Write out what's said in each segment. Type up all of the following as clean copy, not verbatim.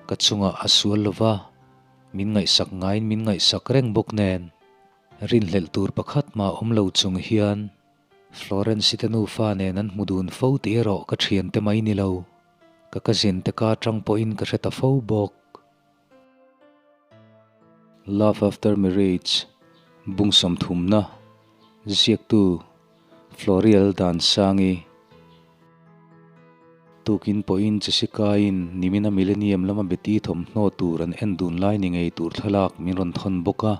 Ka chungah a sual lo va, min ngaihsak ngaiin min ngaihsak reng bawk nen, rinhlelh tur pakhat mah awm lo chung hian Florence-i te nufa nen an hmu dun fo tih erawh ka thiante mai ni lo, ka cousin te ka atang pawhin ka hre ta fo bawk. Love After Marriage bung sawmthumna ziaktu Florial Dansangi Tukin pawhin Jessica-in nimina Millennium lama Betty thawmhnaw tur an en dun lai ni ngei tur thlalak min rawn thawn bawk a.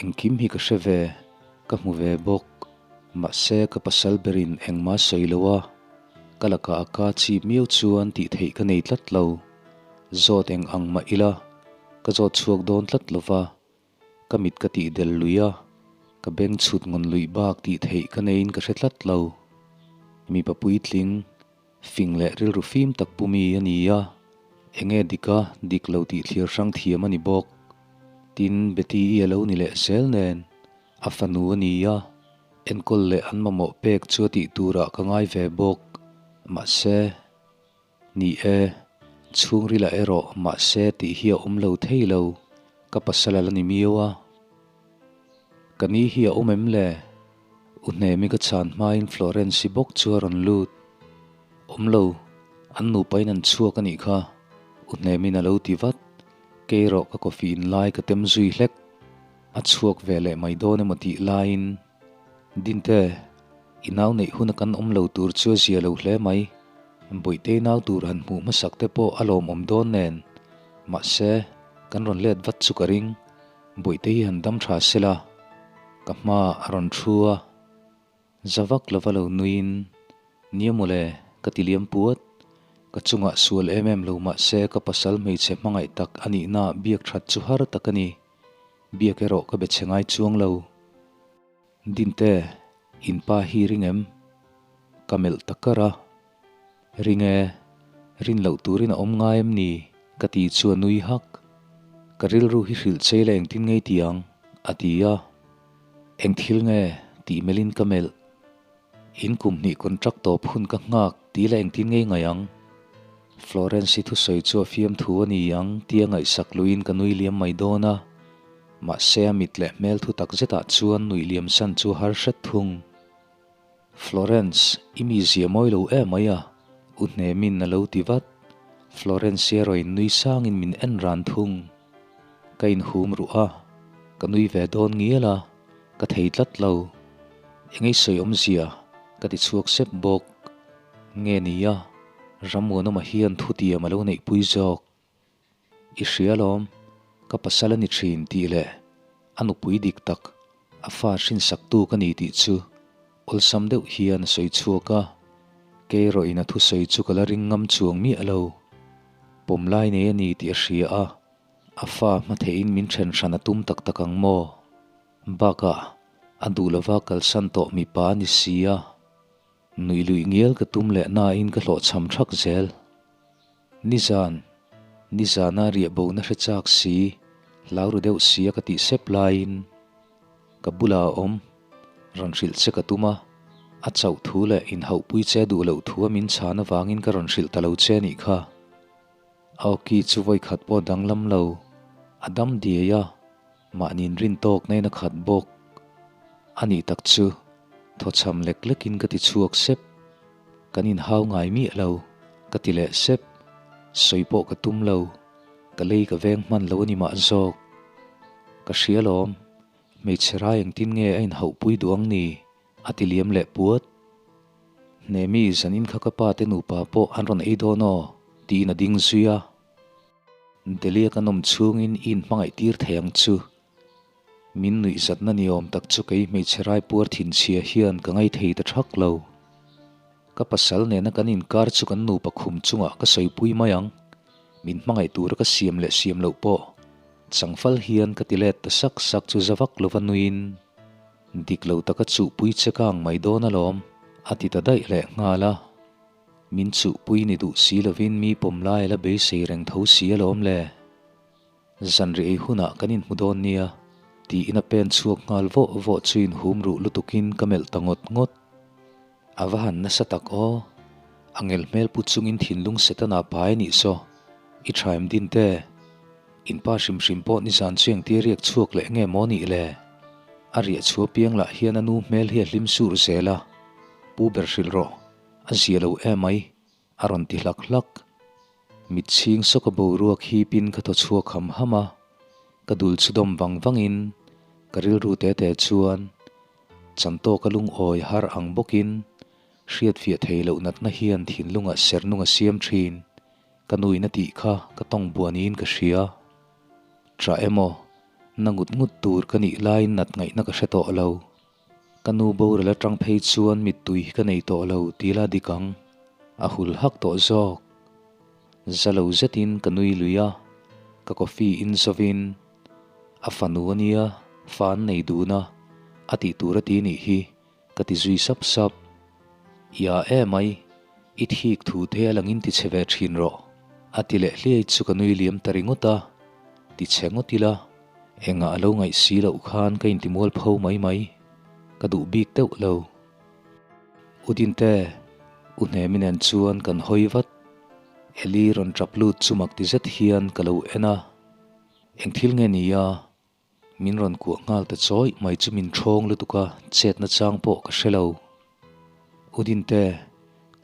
Engkim hi ka hre ve, ka hmu ve bawk. Mahse ka pasal berin engmah sawi lo a, ka lakah a ka chip miau chuan tih theih ka nei tlat lo. Zawt eng ang mah ila, ka zawt chhuak dawn tlat lo va, ka mit ka tih del lui a, ka beng chhut ngawn luih bak tih theih ka neiin ka hre tlat lo. Mipa puitling, fing leh rilru fim tak pu mi a ni a, enge dik a, dik lo tih thlir hrang thiam a ni bawk. Tin, Betty i a lo ni leh zel nen, a fanu a ni a, enkawl leh an mamawh pek chu a tih turah ka ngai ve bawk. Mahse. Ni e, chhungrilah erawh mahse tih hi a awm lo thei lo, ka pasal a la ni miau a. Ka ni hi a awm em le? U Hnemi ka chhan hmain Florence-i bawk chu a rawn lut. Awm lo, an nupain an chhuak a nih kha, U Hnemi'n a lo ti vat. Kei erawh ka coffee in lai ka tem zui hlek. A chhuak ve leh mai dawn emaw tih laiin, Dinte, i nau neih huna kan awm lo tur chu a zia lo hle mai. Bawihte nau tur han hmuh hmasak te pawh a lawmawm dawn nen. Mahse, kan rawn let vat chu ka ring. Bawihte hi han dam tha sela, ka hma a rawn thu a. Za vak lova lo nuiin, Nia mawle, ka ti liam puat. Ka chungah sual em em lo mahse ka pasal hmeichhe hmangaih tak a nihna biak that chu har tak a ni. Biak erawh ka be chhe ngai chuang lo. Dinte, in pa hi ring em? Ka melh ta kar a. Ring e, rin loh turin a awm ngai em ni? Ka ti chu a nui hak. Ka rilru hi hrilh chei la engtin ngei ti ang? A ti a. Eng thil nge? Tih melhin ka melh. In kum hnih contract tawp hun ka nghak ti la engtin ngei ngai ang? Florence-i thusawi chu a fiamthu a ni ang tia ngaihsak luiin ka nui liam mai dawn a. Mahse a mit leh hmel thu tak zetah chuan nuih liam san chu a har hret thung. Florence, i mi zia mawi lo em mai a? U Hnemin a lo ti vat. Florence-i erawhin nui sangin min en ran thung. Ka inhum ruh a, ka nui ve dawn ngial a, ka thei tlat lo. Engei sawi awmzia ka ti chhuak sep bawk. Nge nia, Rammuanawma hian thutiam a lo neihpui zawk. I hria alawm, ka pasal a ni thin tih leh a nupui dik tak, a fa hrinsaktu ka ni tih chu awlsam deuh hian a sawi chhuak a, kei erawhin a thusawi chu ka la ring ngam chuang miah lo. Pawm lai nei a ni tih a hria a, a fa hma theihin min then hran a tum tak tak ang maw? Bakah, a duh lova kalsan tawh mipa a ni si a. Nuih luih ngial ka tum leh nain ka hlawhchham thak zel. Nizan, nizana riah bo na hre chak si, hlau ru deuh si a ka tih sep laiin ka bulah a awm, rawn hrilh che ka tum a, a chauh thu leh inhauhpui che duh loh thu a min chhan avangin ka rawn hrilh ta lo che nih kha. A awki chu vawikhat pawh danglam lo, a dam diai a. Mahni'n rin tawk nain a khat bawk. A nih tak chu, thawchham lek lekin ka ti chhuak sep. Kan inhau ngai miah lo, ka ti leh sep. Sawi pawh ka tum lo, ka lei ka veng hman lo a ni mah zawk. Ka hria lawm, hmeichhe rai engtin nge a inhauhpui duh ang ni? A ti liam leh puat. Hnemi, zanin kha ka pa te nupa pawh an rawn ei dawn aw, tiin a ding zui a. Delhi a kan awm chhungin i inhmangaih tir thei ang chu. Min nuihzatna ni awm tak chu kei hmeichhe raipuar thinchhia hian ka ngaithei ta thak lo. Ka pasal nena kan inkar chu kan nupa khum chungah ka sawipui mai ang. Min hmangaih tura ka siam leh siam loh pawh changfal hian ka ti let ta sak sak chu za vak lova nuiin dik lo taka chuhpui che ka ang mai dawn alawm a ti ta daih leh nghal a. Min chuhpui ni duh si lovin mi pawm lai a la beisei reng tho si alawm le. Zanriah ei hunah kan inhmu dawn nia, tiin a pen chhuak nghal vawh vawh chu inhum ruh lutukin ka melh ta ngawt ngawt. A va han nasa tak aw, a ngel hmel put chungin thinlung Setana pai a nih saw. I tha em Dinte? In pa hrim hrim pawh nizan chu engtia riak chhuak leh nge maw nih le? A riah chhuah piang lah hian a nu hmel hi a hlim sur zel a, Pu ber hrilh rawh, a zia lo emai, a rawn ti hlak hlak. Mit chhing sawka boruak hipin ka thaw chhuak ham ham a, ka dul chu dawm vang vangin ka rilru te te chuan chantawka lungawi har ang bawkin hriatfiah thei loh natna hian thinlungah sernung a siam thin. Ka nuin a tih kha ka tawng buah niin ka hria. Ṭah emaw, na ngut ngut tur ka nih laiin nat ngaihna ka hre tawh lo. Ka nu boral aṭang phei chuan mittui hi ka nei tawh lo ti la dik ang. A hul hak tawh zawk. Za lo zetin ka nui lui a, ka coffee in zawin a fanu a nia, fa an nei dun a, a tih tur a ti nih hi. Ka ti zui sap sap. Ia emai, i thik thu te a langin ti chhe ve thin rawh. A ti leh hliai chu ka nui liam ta ringawt a. Ti chhe ngawt ila, engah a lo ngaih si loh khan ka intimual pho mai mai. Ka duh bik deuh lo. U Dinte, U Hnemi nen chuan kan hawi vat. Eli rawn tap lut chu mak ti zet hian ka lo en a. Eng thil nge ni a? Min rawn kuah nghal ta chawih mai chu min ṭhawng lutuk a, chetna chang pawh ka hre lo. U Dinte,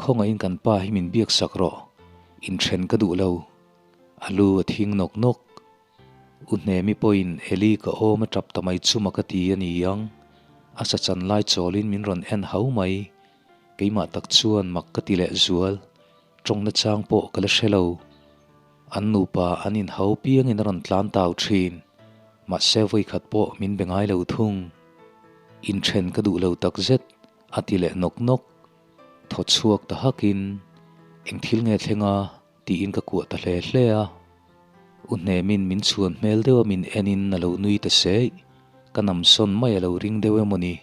khawngaihin kan pa hi min biak sak rawh, inṭhen ka duh lo. A lu a thing nawk nawk. U Hnemi pawhin Eli ka awm a ṭap ta mai chu mak a ti a ni ang. A sa chan lai chawlin min rawn en hau mai. Keimah tak chuan mak ka ti leh zual, ṭawngna chang pawh ka la hre lo. An nupa an inhau piangin a rawn tlan tau thin. Mahse vawikhat pawh min be ngai lo thung. Inthen ka duh lo takzet, a ti leh nawk nawk. Thaw chhuak ta hakin, Eng thil nge thleng a? tiin ka kuah ta hle hle a. U Hnemin min chhuan hmel deuha min enin a lo nui ta seih. Ka namsawn mai a lo ring deuh emaw ni?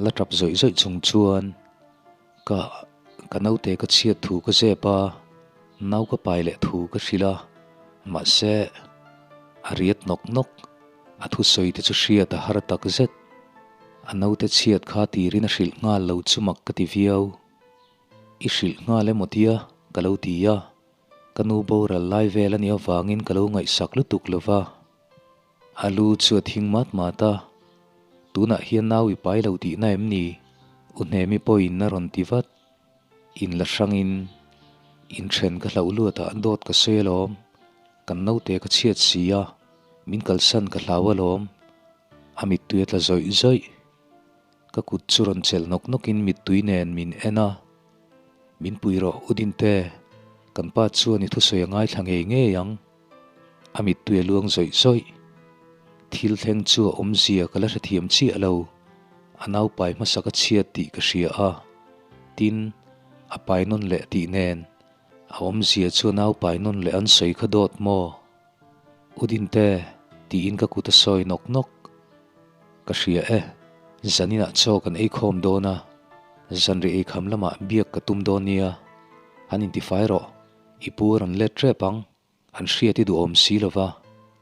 La tap zawih zawih chung chuan. Ka, ka naute ka chhiat thu ka zep a, nau ka pai leh thu ka hrilh a, mahse, a riat nawk nawk, a thusawi te chu hriat a har tak zet. A naute chhiat kha tirin a hrilh nghal lo chu mak ka ti viau. I hrilh nghal emaw tia? ka lo ti a, ka nu boral lai vel a nih avangin ka lo ngaihsak lutuk lo va. A lu chu a thing mat mat a, Tunah hian nau i pai lo tihna em ni? U Hnemi pawhin a rawn ti vat. In la hrangin, Inthen ka hlauh luatah dawt ka sawi alawm, kan naute ka chhiat si a, min kalsan ka hlau alawm. A mittui a tla zawih zawih. Ka kut chu rawn chelh nawk nawkin mittui nen min en a, Min pui rawh U Dinte, kan pa chuan i thusawi a ngaithla ngei ngei ang. A mittui a luang zawih zawih. Thil thleng chu a awmzia ka la hrethiam chiah lo. A naupai hmasa ka chhiat tih ka hria a. Tin, a pai nawn leh tih nen, a awmzia chu a naupai nawn leh an sawi kha dawt maw? U Dinte, tiin ka kut a sawi nawk nawk. Ka hria e, zaninah chaw kan ei khawm dawn a, zanriah eikham lamah biak ka tum dawn nia, han intifai rawh. I pu a rawn let rep ang, an hriat i duhawm si lo va,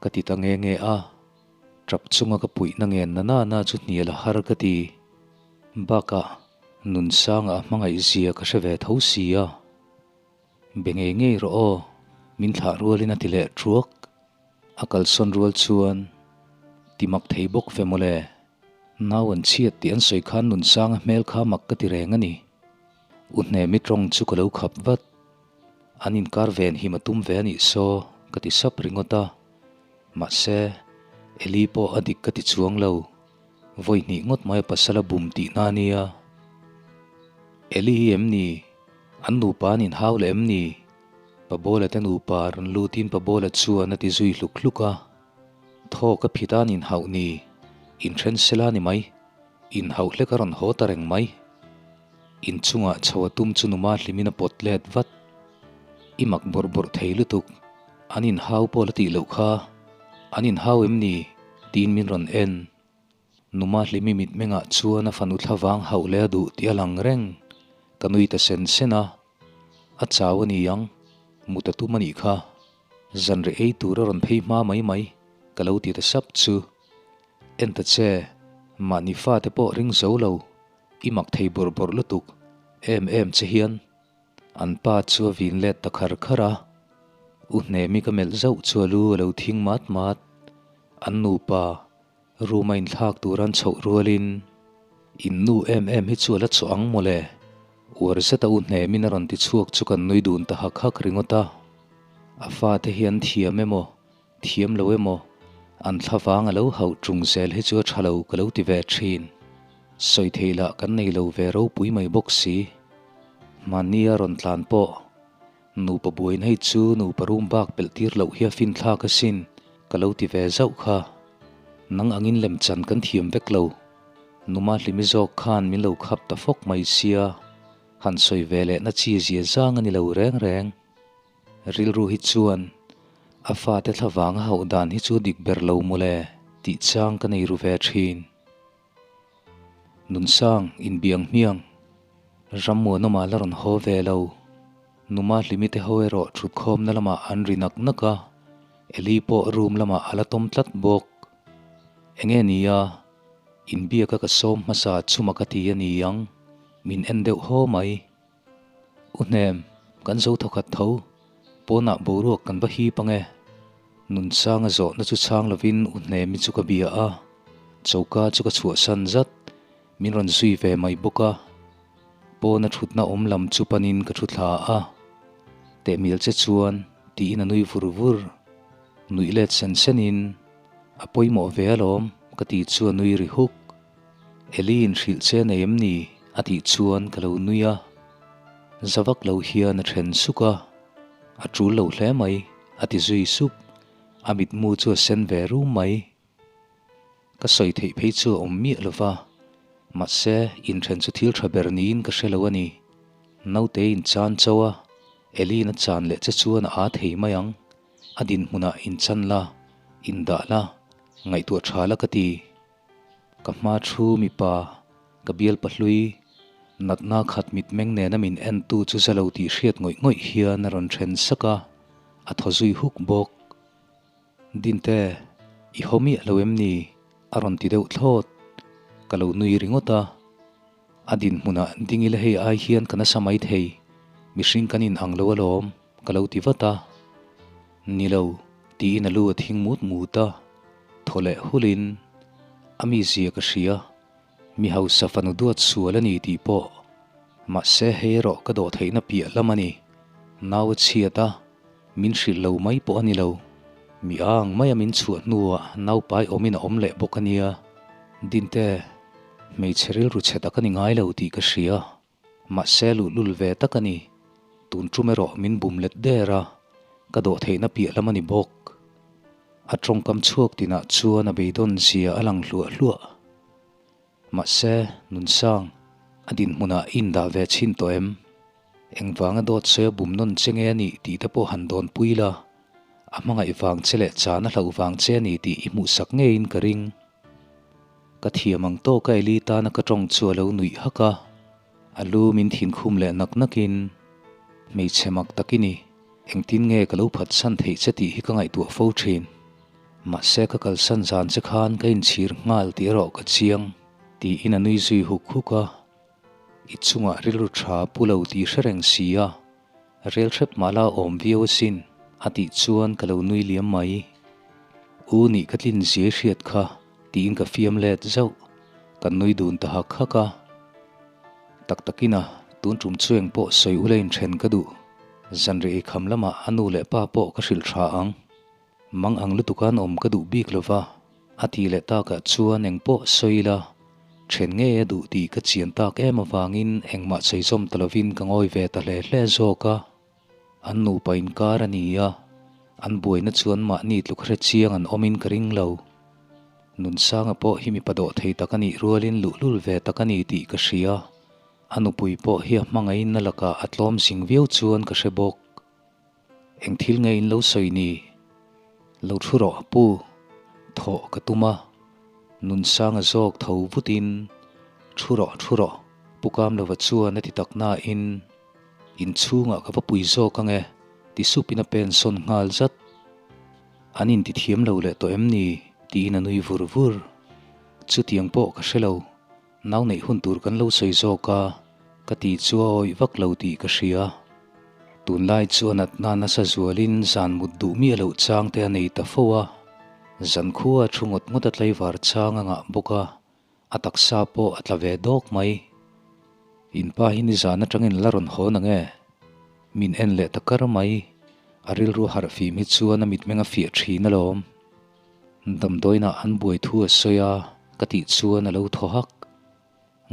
ka ti ta nge nge a. Tap chunga ka puihna ngen na na na chu hnial a har ka ti. Bakah, Nunsanga a hmangaih zia ka hre ve tho si a. Be ngei ngei rawh aw, min thlah rualin a ti leh thuak. A kalsawn rual chuan ti mak thei bawk ve mawle. Nau an chhiat tih an sawi khan Nunsanga hmel kha mak ka ti reng a ni. U Hnemi tawng chu ka lo khap vat. An inkar ven him a tum ve a nih saw ka ti sap ringawt a. Mahse, Eli pawh a dik ka ti chuang lo. Vawi hnih ngawt mai a pasal a bum tihna a nia. Eli hi em ni? An nupa an inhau leh em ni? Pabola te nupa rawn lutin Pabola chuan a ti zui hluk hluk a. Thaw ka phit a an inhauh ni? Inthen sela ni mai. Inhauh hlek a rawn haw ta reng mai. Inchungah chho a tum chu numa hlimin a pawt let vat. I mak bawrh bawrh thei lutuk, an inhau pawh la tih loh kha. An inhau em ni? tiin min rawn en. Numa hlimi mitmengah chuan a fanu thlavang hauh leh a duh tih a lang reng. Ka nui ta sen sen a. A chau a ni ang, mut a tum a nih kha. Zanriah ei tur a rawn phei hma mai mai, ka lo ti ta sap chu. En ta che, mahni fate pawh ring zo lo. I mak thei bawrh bawrh lutuk em em che hian an pa chu a vin let ta khar khar a. U Hnemi ka melh zauh chu a lu a lo thing mat mat. An nupa room a inthlak tur an chhoh rualin in nu em em hi chu a la chawh ang mawle. Uar zeta U Hnemin a rawn ti chhuak chu kan nui dun ta hak hak ringawt a. A fate hi an thiam emaw Thiam lo emaw, an thlavang a lo hauh ṭung zel hi chu a ṭha lo ka lo ti ve ṭhin. Sawi theih lah kan nei lo ve ropui mai bawk si. Mahni a rawn tlan pawh, nupa buaina hi chu nupa rum bak pelh tir loh hi a finthlak asin ka lo ti ve zauh kha. Nang angin lemchan kan thiam vek lo. Numa hlimi zawk khan min lo khap ta fawk mai sia, han sawi ve lehna chi zia zang a ni lo reng reng. Rilru hi chuan a fate thlavang a hauh dan hi chu dik ber lo mawle tih chang ka nei ru ve thin. Nunsang inbiang hmiang Rammuanawma la rawn haw ve lo. Numa hlimi te ho erawh thutkhawmna lamah an ri nak nak a, Eli pawh room lamah a la tawm tlat bawk. Enge nia, inbiaka ka sawm hmasa chuma ka ti a ni ang, min en deuh haw mai. U hnem, kan zo thawkhat tho, pawnah boruak kan va hip ang e. Nunsanga zawhna chu chhang lovin U Hnemi chu ka bia a, choka chu ka chhuahsan zat, min rawn zui ve mai bawk a. Pawna thutna awm lam chu panin ka thu thla a, Tehmial che chuan tiin a nui vur vur. Nuih let sen senin, A pawimawh ve alawm ka ti chu a nui ri huk. Eli in hrilh che nei em ni? a tih chuan ka lo nui a. Za vak lo hian a then suk a, A tul lo hle mai, a ti zui sup. A mitmu chu a sen ve rum mai. Ka sawi theih phei chu a awm miah lo va, mahse inthen chu thil tha ber niin ka hre lo a ni. Naute in chan chauh a, Eli'n a chan leh che chuan a aa thei mai ang. A dinhmunah inchan la, indah la, ngaihtuah tha la ka ti. Ka hma thu mipa, ka bial pahlui, natna khat mitmeng nena min entu chu za lo tih hriat ngawih ngawih hian a rawn then sak a, a thaw zui huk bawk. Dinte, i haw miah lo em ni? a rawn ti deuh thlawt. Ka lo nui ringawt a. A dinhmunah ding ila hei ai hian ka nasa mai thei, mihring kan inang lo alawm, ka lo ti vat a. Ni lo, tiin a lu a thing mut mut a. Thaw leh hulin, A mizia ka hria, mi hausa fanu duat sual a ni tih pawh. Mahse hei erawh ka dawh theihna piah lam a ni. Nau a chhiat a, min hrilh lo mai pawh a ni lo. Mi ang maia min chhuah hnuah naupai awmin a awm leh bawk a nia. Dinte, hmeichhe rilru chhe tak a ni ngai lo tih ka hria. Mahse luhlul ve tak a ni. Tun tum erawh min bum let der a, ka dawh theihna piah lam a ni bawk. A tawngkam chhuak tinah chuan a beidawn zia a lang hluah hluah. Mahse, Nunsang, a dinhmunah i indah ve chhin tawh em? Engvanga dawt sawi a bum nawn che nge a nih tih te pawh han dawn pui la, a hmangaih vang che leh chan a hlauh vang che a ni tih i hmuhsak ngeiin ka ring. Ka thiam ang tawk a Eli tana ka tawng chu a lo nuih hak a, a lu min thin khum leh nak nakin, Hmeichhe mak tak i ni, engtin nge ka lo phatsan theih che tih hi ka ngaihtuah fo thin. Mahse ka kalsan zan che khan ka inchhir nghal tih erawh ka chiang, tiin a nui zui huk huk a. I chungah rilru tha pu lo tih hre reng si a, Rel hrep mah la awm viau asin, a tih chuan ka lo nui liam mai. U nih ka tlin ziai hriat kha, tiin ka fiam let zauh. Kan nui dun ta hak hak a. Tak takin a, tun tum chu eng pawh sawi ula inthen ka duh. Zanriah eikham lamah a nu leh pa pawh ka hrilh tha ang. Mang ang lutuk an awm ka duh bik lova, a tih leh takah chuan eng pawh sawi ila, then ngei a duh tih ka chian tak em avangin engmah sawi zawm ta lovin ka ngawi ve ta hle hle zawk a. An nupa inkar a ni a, an buaina chuan mahni tluk hre chiang an awmin ka ring lo. Nunsanga pawh hi mipa dawh thei tak a nih rualin luhlul ve tak a ni tih ka hria. A nupui pawh hi a hmangaihna lakah a tlawm zing viau chuan ka hre bawk. Eng thil nge in lo sawi ni? Lo thu rawh pu, thawh ka tum a. Nunsanga zawk tho vutin, Thu rawh, thu rawh, Pu Kamlova chuan a ti tak nain, Inchhungah ka va pui zawk ang e, ti supin a pen sawn nghal zat. An intithiam lo leh tawh em ni? tiin a nui vur vur. Chutiang pawh ka hre lo. Nau neih hun tur kan lo sawi zawk a, ka ti chu a awih vak lo tih ka hria. Tunlai chu a natna nasa zualin zan mut duh miah loh chang te a nei ta fo a, zan khua a thu ngawt ngawt a tlaivar chang a ngah bawk a, a taksa pawh a tla ve dawk mai. In pa hi nizan atangin la rawn haw nang e? Min en leh ta kar mai, a rilru harh fim hi chuan a mitmeng a fiah thin alawm. Damdawiinah an buai thu a sawi a, ka tih chuan a lo thaw hak.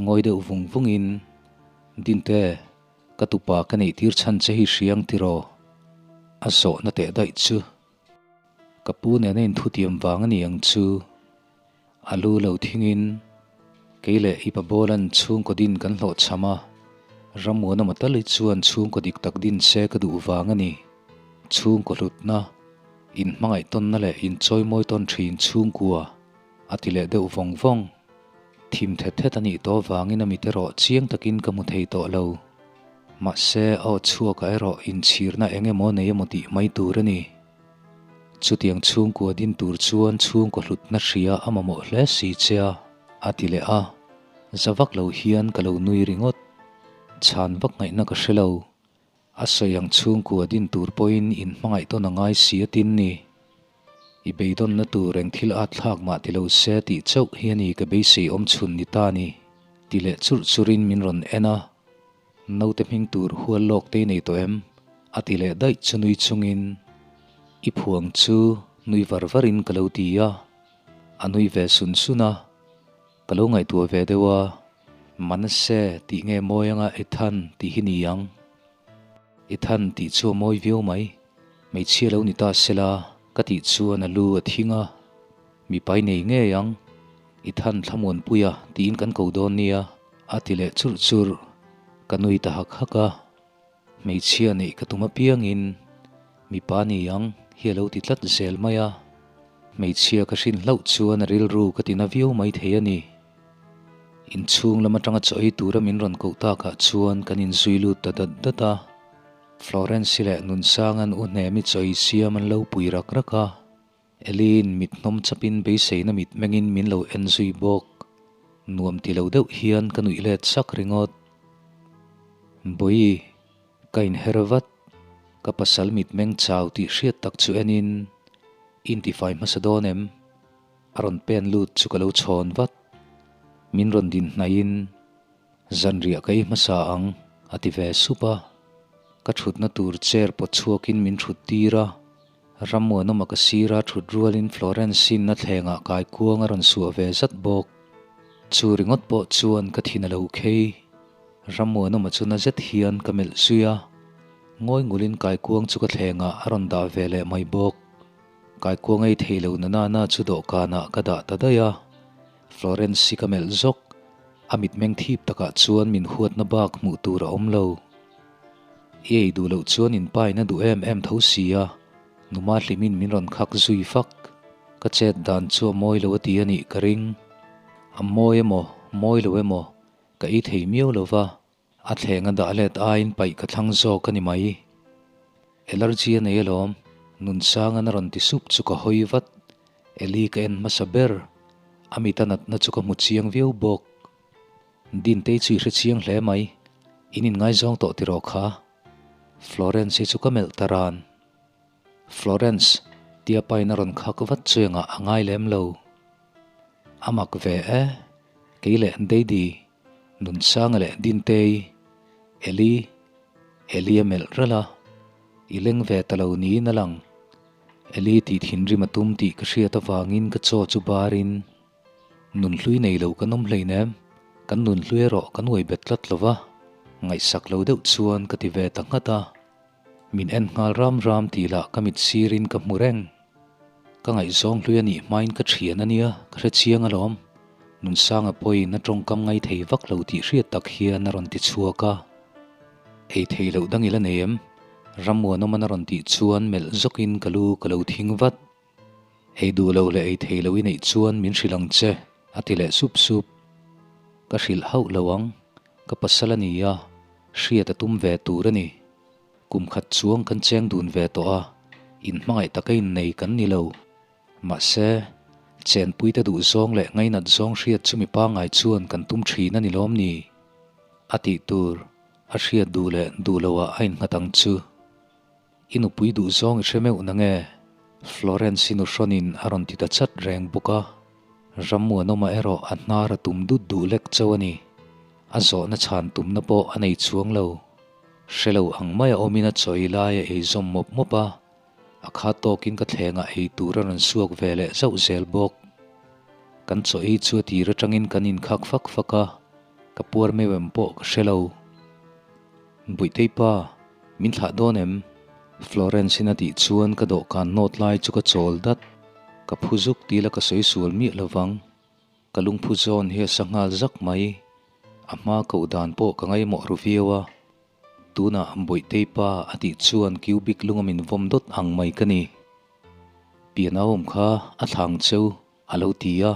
Ngawi deuh vung vungin, Dinte, ka tupa ka neih tir chhan che hi hriang tiraw? A zawhna teh daih chu. Ka pu nena inthutiam vang a ni ang chu. A lu lo thingin, Kei leh i pa Bawlan chhungkaw din kan hlawhchham a, Rammuana Matali chuan chhungkaw dik tak din se ka duh vang a ni. Chhungkaw hlutna, inhmangaihtawnna leh inchawimawi tawn thin chhungkua a ti leh deuh vawng vawng. Thim thet thet a nih tawh vangin a mit erawh chiang takin ka hmu thei tawh lo. Mahse, a aw chhuakah erawh inchhirna eng emaw nei emaw tih mai tur a ni. Chutiang chhungkua din tur chuan chhungkaw hlutna hria a mamawh hle si che a, a ti leh a. Za vak lo hian ka lo nui ringawt. Chhan vak ngaihna ka hre lo. A sawi ang chhungkua din tur pawhin in hmangaih tawn a ngai si a tin ni. I beidawnna tur eng thil at thlak mah ti lo se tih chauh hi a ni ka beisei awm chhun ni ta ni, ti leh churh churhin min rawn en a. Naute hming tur hual lawk te i nei tawh em? A ti leh daih chu nui chungin i phuang chu nui var varin ka lo ti a, a nui ve sun sun a, ka lo ngaihtuah ve deuh a, Manase tih nge mawi anga Ethan tih hi ni ang? Ethan tih chu a mawi viau mai, hmeichhia lo ni ta sela ka tih chuan a lu a thing a, mipa i nei ngei ang, Ethan thlamuanpuia tiin kan ko dawn nia. A ti leh churh churh, ka nui ta hak hak a, hmeichhia neih ka tum apiangin mipa ni ang hi a lo ti tlat zel mai a, hmeichhia ka hrin hlauh chuan a rilru ka tina viau mai thei a ni. Inchhung lam atanga chaw ei tura min rawn koh takah chuan kan inzui lut ta dat dat a, Florence-i leh Nunsanga'n u Hnemi chaw ei siam an lo pui rak rak a. Eli'n mit hnawm chapin beiseina mit mengin min lo en zui bawk. Nuam ti lo deuh hian ka nuih let sak ringawt. Bawi, ka inher vat. Ka pasal mit meng chau tih hriat tak chu enin, I intifai hmasa dawn em? A rawn pen lut chu ka lo chhawn vat. Min rawn din hnaihin, Zanriah ka ei hmasa ang, a ti ve sup a. Ka thutna tur chair pawt chhuakin min thut tir a. Rammuanawma ka sira thut rualin Florence-in a thlengah kaikuang a rawn suah ve zat bawk. Chu ringawt pawh chuan ka thin a lo khei. Rammuanawma chu na zet hian ka melh zui a, ngawi ngulin kaikuang chu ka thlengah a rawn dah ve leh mai bawk. Kaikuang ei thei lo na nana chu dawhkanah ka dah ta daih a, Florence-i ka melh zawk. A mitmeng thip takah chuan min huatna bak hmuh tur a awm lo. I ei duh loh chuan in pa in a duh em em tho si a, numa hlimin min rawn khak zui fak. Ka chet dan chu a mawi lo a ti a nih ka ring. A mawi emaw, mawi lo emaw, ka ei thei miau lo va, a thleng a dah let aiin paih ka thlang zawk a ni mai. Allergy a nei alawm, Nunsanga'n a rawn ti sup chu ka hawi vat. Eli ka en hmasa ber, a mit a natna chu ka hmu chiang viau bawk. Dintei chu i hre chiang hle mai, in inngaizawng tawh tiraw kha? Florence-i chu ka melh ta ran. Florence, tia pain a rawn khak vat chu engah a ngai lem lo. A mak ve e, kei leh Daddy, Nunsanga leh Dintei, Eli, Eli a melh ralh a, i leng ve ta lo niin a lang. Eli tih thinrim a tum tih ka hriat avangin ka chaw chu barin, Nunhlui nei lo kan awm hleinem, kan nunhlui erawh kan uai bet tlat lo va, ngaihsak lo deuh chuan ka ti ve ta nghat a. Min en nghal ram ram tih lah ka mit sirin ka hmu reng. Ka ngaihzawng hlui a nih hmain ka thian a nia, ka hre chiang alawm. Nunsanga pawhin a tawngkam ngai thei vak lo tih hriat tak hian a rawn ti chhuak a. Ei thei loh dang ila nei em? Rammuanawman a rawn tih chuan melh zawkin ka lu ka lo thing vat. Ei duh loh leh ei thei loh i neih chuan min hrilh ang che, a ti leh sup sup. Ka hrilh hauh lo ang, ka pasal a ni a, hriat a tum ve tur a ni. Kum khat chuang kan cheng dun ve tawh a, inhmangaih taka innei kan ni lo. Mahse, chenpuite duh zawng leh ngainat zawng hriat chu mi pangngai chuan kan tum thin a ni lawm ni? A tih tur, a hriat duh leh duh loah a innghat ang chu. I nupui duh zawng i hre meuh na nge? Florence-i nuhrawnin a rawn ti ta chat reng bawk a. Rammuanawma erawh a hnar a tum dut duh lek chauh a ni. A zawhna chhan tumna pawh a nei chuang lo. Hre lo ang maia awmin a chawi lai a ei zawm mawp mawp a, a kha tawkin ka thlengah ei tur a rawn suak ve leh zauh zel bawk. Kan chaw ei chu a tir atangin kan inkhak fak fak a, ka puar meuh em pawh ka hre lo. Buihtei pa, min thlah dawn em? Florence-in a tih chuan ka dawhkan nawt lai chu ka chawl dat. Ka phu zuk tila ka sawi sual miah lovang. Ka lungphu zawn hi a sa nghal zak mai. A hma koh dan pawh ka ngaimawh ru viau a. Tunah Bawihtei pa a tih chuan cubic lunga min vawm dawt ang mai ka ni. Pian a awm kha a thlang cheu a lo ti a.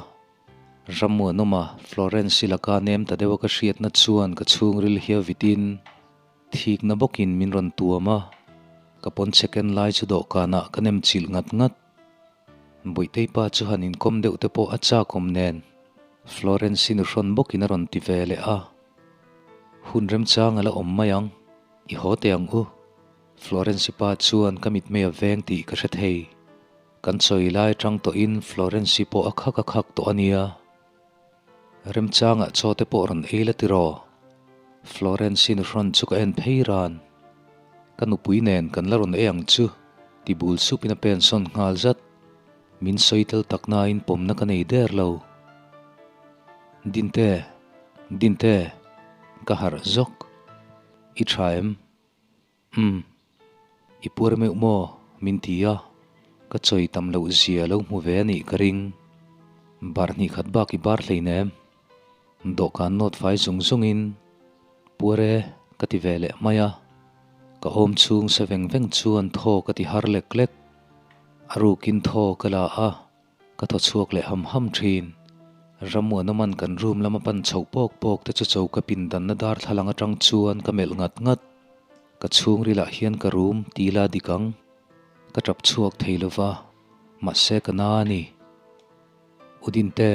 Rammuanawma Florence-i laka nem ta deuha ka hriatna chuan ka chhungril hi a vitin thikna bawkin min rawn tuam a. Ka pawnchhe ken lai chu dawhkanah ka nem chilh ngat ngat. Bawihtei pa chu han inkawm deuh te pawh a chak awm nen Florence-i nuhrawn bawkin a rawn ti ve leh a. Hun remchang a la awm mai ang, i haw teh ang u. Florence-i pa chuan ka mitmei a veng tih ka hre thei. Kan chawi lai atang tawhin Florence-i pawh a khak a khak tawh a nia. Remchangah chaw te pawh rawn ei la tiraw? Florence-i nuhrawn chu ka en phei ran. Ka nupui nen kan la rawn ei ang chu, ti bul supin a pen sawn nghal zat. Min sawi tel tak nain pawmna ka nei der lo. Dinte, Dinte, ka harh zawk. I tha em? Umm. I puar meuh maw? Min ti a, ka chawi tam loh zia lo hmu ve a nih ka ring. Bar hnih khat bak i bar hleinem. Dawhkan nawt fai zung zungin, Puar e, ka ti ve leh mai a. Ka awm chhung sa veng veng chuan thaw ka ti har lek lek. A rukin thaw ka la a. Ka thaw chhuak leh ham ham thin. Rammuanawman kan room lama pan chhoh pawk pawk te chu choka pindanna darthlalang atang chuan ka melh ngat ngat. Ka chhungrilah hian ka room ti la dik ang. Ka tap chhuak thei lova, mahse ka na a ni. U Dinte,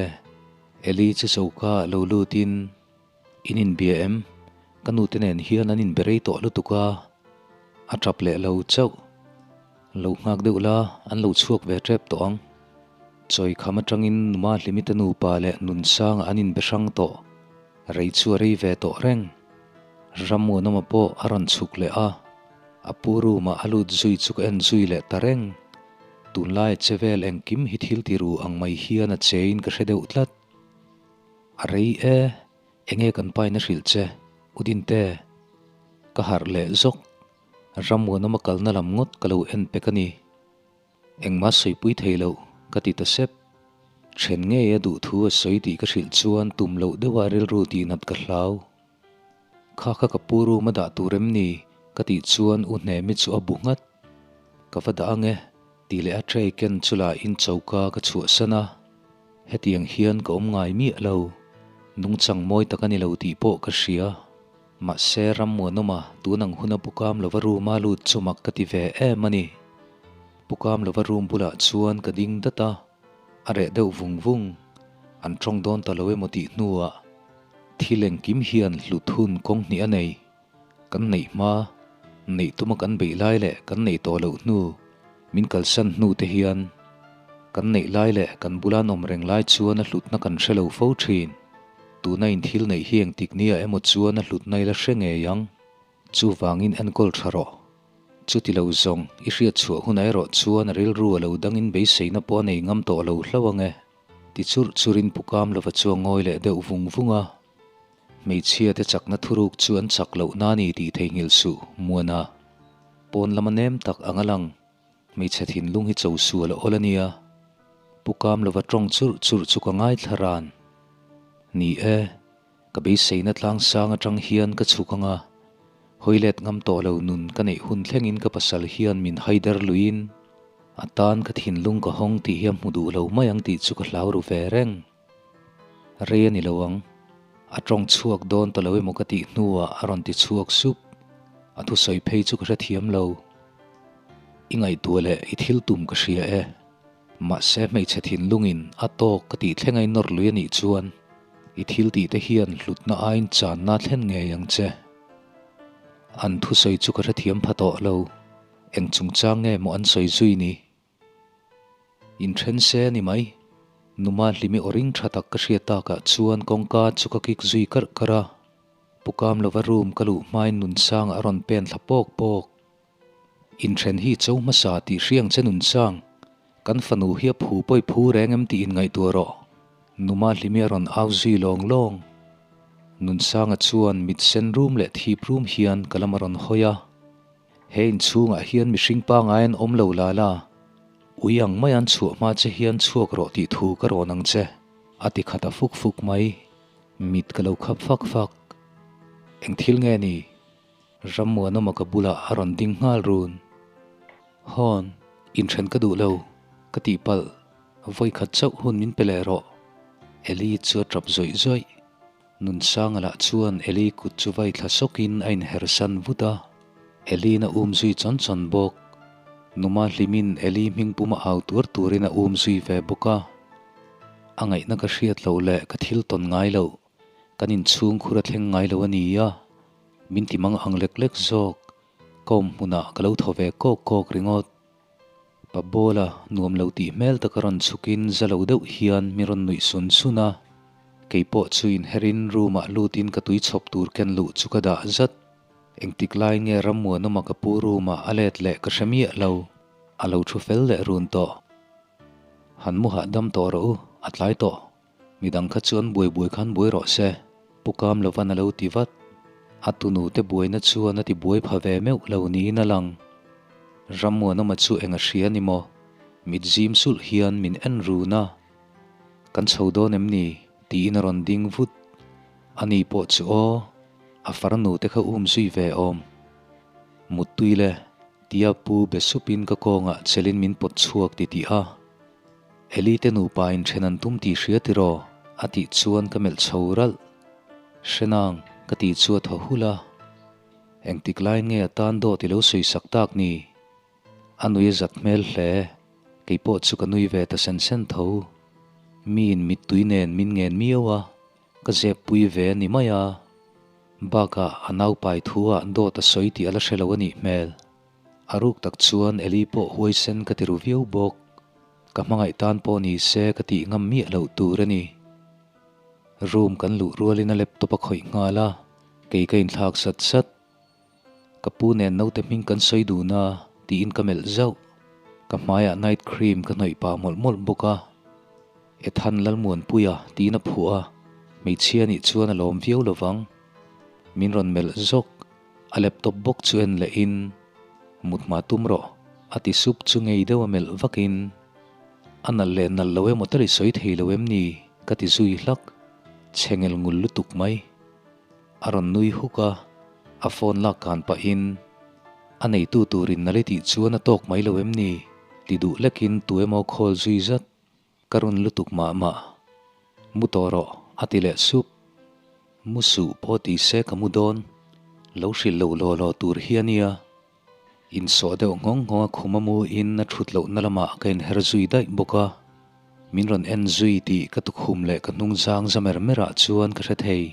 Eli chu choka ah lo lutin in inbia em? Ka nute nen hian an inbe rei tawh lutuk a, a tap leh lo chauh. Lo nghak deuh la, an lo chhuak ve tep tawh ang. Chawi kham atangin Numa Hlimite nupa leh Nunsanga an inbe hrang tawh. Rei chu a rei ve tawh reng. Rammuanawma pawh a rawn chhuk leh a, a pu room ah a lut zui chu ka en zui leh ta reng. Tunlaia che vel engkim hi thil ti ru ang mai hian a chein ka hre deuh tlat. A rei e, enge kan pain a hrilh che, U Dinte? Ka harh leh zawk. Rammuanawma kalna lam ngawt ka lo en pek a ni. Engmah sawipui thei loh ka ti ta sep. Then ngei a duh thu a sawi tih ka hrilh chuan tum loh deuha rilru tihnat ka hlau. Kha kha ka pu room a dah tur em ni? ka tih chuan U Hnemi chu a bu nghat. Ka va dah ang e, tih leh a tray ken chu la in choka ka chhuahsan a. Hetiang hian ka awm ngai miah lo. Nungchang mawi tak a ni lo tih pawh ka hria. Mahse, Rammuanawma tun ang huna Pu Kamlova room a lut chu mak ka ti ve em a ni. Pu Kamlova room bulah chuan ka ding dat a, a reh deuh vung vung. An tawng dawn ta lo emaw tih hnuah thil engkim hian hlut hun kawng hnih a nei. Kan neih hma, neih tuma kan beih lai leh kan neih tawh loh hnu, min kalsan hnu te hian kan neih lai leh kan bula an awm reng lai chuan a hlutna kan hre lo fo thin. Tuna in thil neih hi engtik nia emaw chuan a hlutna ila hre ngei ang. Chuvangin enkawl tha rawh. Chuti lo zawng, i hriat chhuah hunah erawh chuan a rilru a lo dangin beiseina pawh a nei ngam tawh lo hlauh ang e. Ti churh churhin Pu Kamlova chu a ngawi leh deuh vung vung a. Hmeichhia te chakna thuruk chu an chak loh na ni tih theihnghilh suh, Muana. Pawn lama nem tak ang a lang. Hmeichhe thinlung hi cho sual a awl a nia. Pu Kamlova tawng churh churh chu ka ngaithla ran. Ni e, ka beiseina tlangsang atang hian ka chhuk ang a, hawi let ngam tawh lo nun ka neih hun thlengin ka pasal hian min haider luiin a tan ka thinlung ka hawng tih hi a hmu duh lo mai ang tih chu ka hlau ru ve reng. Rei a ni lo ang. A tawng chhuak dawn ta lo emaw ka tih hnuah a rawn ti chhuak sup. A thusawi phei chu ka hrethiam lo. I ngaihtuah leh i thil tum ka hria e. Mahse hmeichhe thinlungin a tawk ka tih thleng a i nawr lui a nih chuan i thil tih te hian hlutna aiin channa thlen ngei ang che. An thusawi chu ka hrethiam pha tawh lo. Eng chungchang nge maw an sawi zui ni? Inthen se a ni mai. Numa hlimi aw ring tha tak ka hriat takah chuan kawngka chu ka kik zui karh karh a. Pu Kamlova room ka luh hmain Nunsanga a rawn pen thla pawk pawk. Inthen hi cho hmasa tih hriang che Nunsang, kan fanu hi a phu pawi phu reng em tih inngaihtuah rawh. Numa hlimi a rawn au zui lawng lawng. Nunsanga chuan mit sen rum leh thip rum hian ka lam a rawn hawi a. He inchhungah hian mihring pangai an awm lo la la, ui ang mai an chhuah hma che hian chhuak rawh tih thu ka rawn ang che, a ti khat a fuk fuk mai. Mit ka lo khap fak fak. Eng thil nge ni? Rammuanawma ka bulah a rawn ding nghal run. Hawn, inthen ka duh lo, ka tihpalh, vawikhat chauh hun min pe leh rawh. Eli chu a tap zawih zawih. Nunsanga lah chuan Eli kut chu vai thla sawkin a inher san vut a, Eli'n a um zui chawn chawn bawk. Numa hlimin Eli hming puma au tuar turin a um zui ve bawk a. A ngaihna ka hriat loh leh ka thil tawn ngai loh, kan inchhung khur a thleng ngai lo a ni a, min ti mang ang lek lek zawk. Ka awm hmunah ka lo thaw ve kawk kawk ringawt. Pa Bawla nuam lo tih hmel taka rawn chhukin za lo deuh hian mi rawn nuih sun sun a. Kei pawh chu inherin room-ah lutin ka tui chhawp tur ken luh chu ka dah zat. Engtik lai nge Rammuanawma ka pu room-ah a let leh ka hre miah lo. A lo thu fel leh run tawh. Han mu hahdam tawh rawh u, a tlai tawh. Midang kha chuan buai buai khan buai rawh se, Pu Kam Lovan a lo ti vat. A tunu te buaina chuan a ti buai pha ve meuh lo niin a lang. Rammuanawma chu eng a hria ni maw? Mit zim sulh hian min en run a. Kan chho dawn em ni? tiin a rawn ding vut. Ani pawh chu aw, a farnu te kha um zui ve awm. Muttui le, tia Pu be supin ka kawngah chelin min pawt chhuak titih a. Eli te nupa in then an tum tih hria tiraw? a tih chuan ka melh chho ralh. Hrenang, ka tih chu a thaw hulh a. Engtik laiin nge a tan dawt i lo sawi sak tak ni? A nui a zat hmel hle. Kei pawh chu ka nui ve ta sen sen tho. Miin mittui nen min ngen miau a, ka zep pui ve a ni mai a. Bakah a naupai thu ah dawt a sawi tih a la hre lo a nih hmel. A ruk tak chuan Eli pawh huaisen ka ti ru viau bawk. Ka hmangaih tan pawh ni se ka tih ngam miah loh tur a ni. Room kan luh rualin a laptop a khawih nghal a, kei ka inthlak sat sat. Ka pu nen naute hming kan sawi dun a, tiin ka melh zauh. Ka hmaiah night cream ka hnawih pah mawlh mawlh bawk a. Ethan Lalmuanpuia tiin a phuah a, hmeichhia nih chuan a lawm viau lovang. Min rawn melh zawk. A laptop bawk chu en leh in, Mut hma tum rawh, a ti sup chu ngei deuh a melh vak in, A nalh leh nalh lo emaw tal i sawi thei lo em ni? ka ti zui hlak, chhe ngel ngul lutuk mai. A rawn nui huk a, a phone lak kan pah in, A neitu tur in nalh i tih chuan a tawk mai lo em ni? ti duh lek in tu emaw call zui zat. Ka run lutuk mah mah. Mu tawh rawh, a ti leh sup. Mu suh pawh ti se ka mu dawn. Lo hrilh loh law law tur hi a nia. Insawh deuh nghawng nghawng a khum a mu in a thut lohna lamah ka inher zui daih bawk a. Min rawn en zui tih ka tukhum leh ka hnung zang za mer mer ah chuan ka hre thei.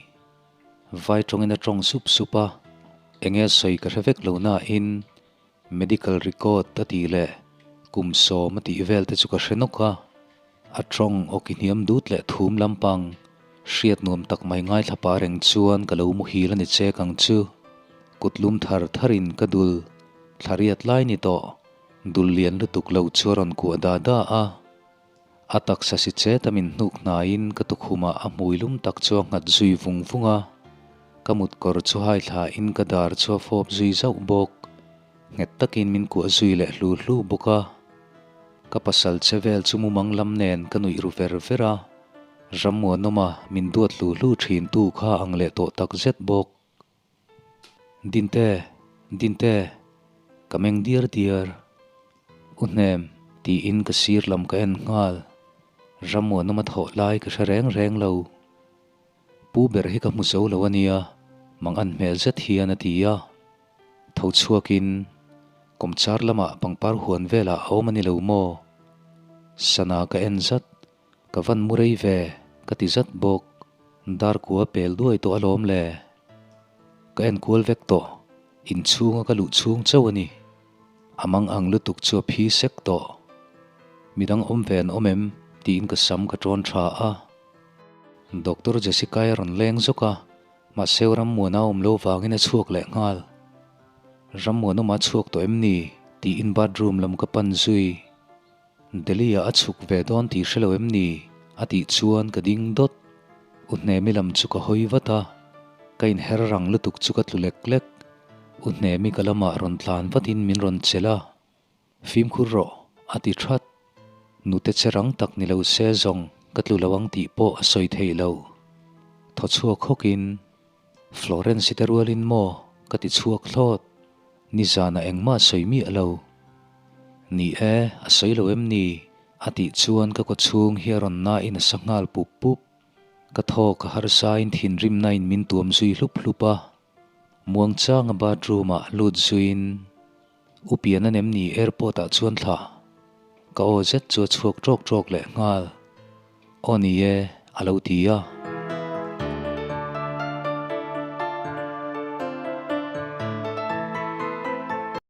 Vai tawngin a tawng sup sup a, enge a sawi ka hre vek lo na in Medical record a tih leh kum sawm a tih vel te chu ka hre nawk a, a tawng awki hniam dut leh thum lampang hriat nuam tak mai ngaithla pah reng chuan ka lo muhil a ni chek ang chu. Kut lum thar tharin ka dul thla riat lai ni tawh, dul lian lutuk lo chu a rawn kuah da da a. A taksa si chet a min hnuk hnaiin ka tukhumah a hmui lum tak chu a nghat zui vung vung a, ka mutkawr chu hai thlain ka dar chu a fawp zui zauh bawk. Nghet takin min kuah zui leh hlu hlu bawk a. Ka pasal che vel chu mumang lam nen ka nuih ru ver ver a, Rammuanawma min duat hlu hlu thin tu kha ang leh tawh tak zet bawk. Dinte, Dinte, ka meng diar diar. U hnem, tiin ka sir lam ka en nghal. Rammuanawma thawh lai ka hre reng reng lo. Pu ber hi ka hmu zo lo a nia, mang an hmel zet hian a ti a. Tho chhuakin, kawmchar lamah pangpar huan velah a awm a ni lo maw? Sana ka en zat. Ka van mu rei ve, ka ti zat bawk. Dar kua pel duai tawh alawm le. Ka en kual vek tawh, inchhunga ka luh chhung chauh a ni. A mang ang lutuk chu a phi sek tawh. Midang awm ve an awm em? tiin ka sam ka ṭawn ṭha a. Doctor Jessica-i a rawn leng zawk a, mahse Rammuana awm lo vangin a chhuak leh nghal. Rammuanawma a chhuak tawh em ni? tiin bathroom lam ka pan zui. Delhi-ah a chhuk ve dawn tih hre lo em ni? a tih chuan ka ding dawt. U Hnemi lam chu ka hawi vat a, ka inher rang lutuk chu ka tlu lek lek. U Hnemi ka lamah rawn tlan vatin min rawn chelh a, Fimkhur rawh, a ti that. Nute che rang tak ni lo se zawng ka tlu lo ang tih pawh a sawi theih lo. Thaw chhuak hawkin, Florence-i te rualin maw? ka ti chhuak thlawt. Nizanah engmah a sawi miah lo. Ni e, a sawi lo em ni? A tih chuan ka kawchhung hi a rawn nain a sa nghal pup pup. Ka thawk a harsain thinrimnain min tuam zui hlup hlup a. Muangchanga bathroom ah lut zuiin U Pian a nem ni airport ah chuan thla. Ka aw zet chu a chhuak ṭawk ṭawk leh nghal. Aw ni e, a lo ti a.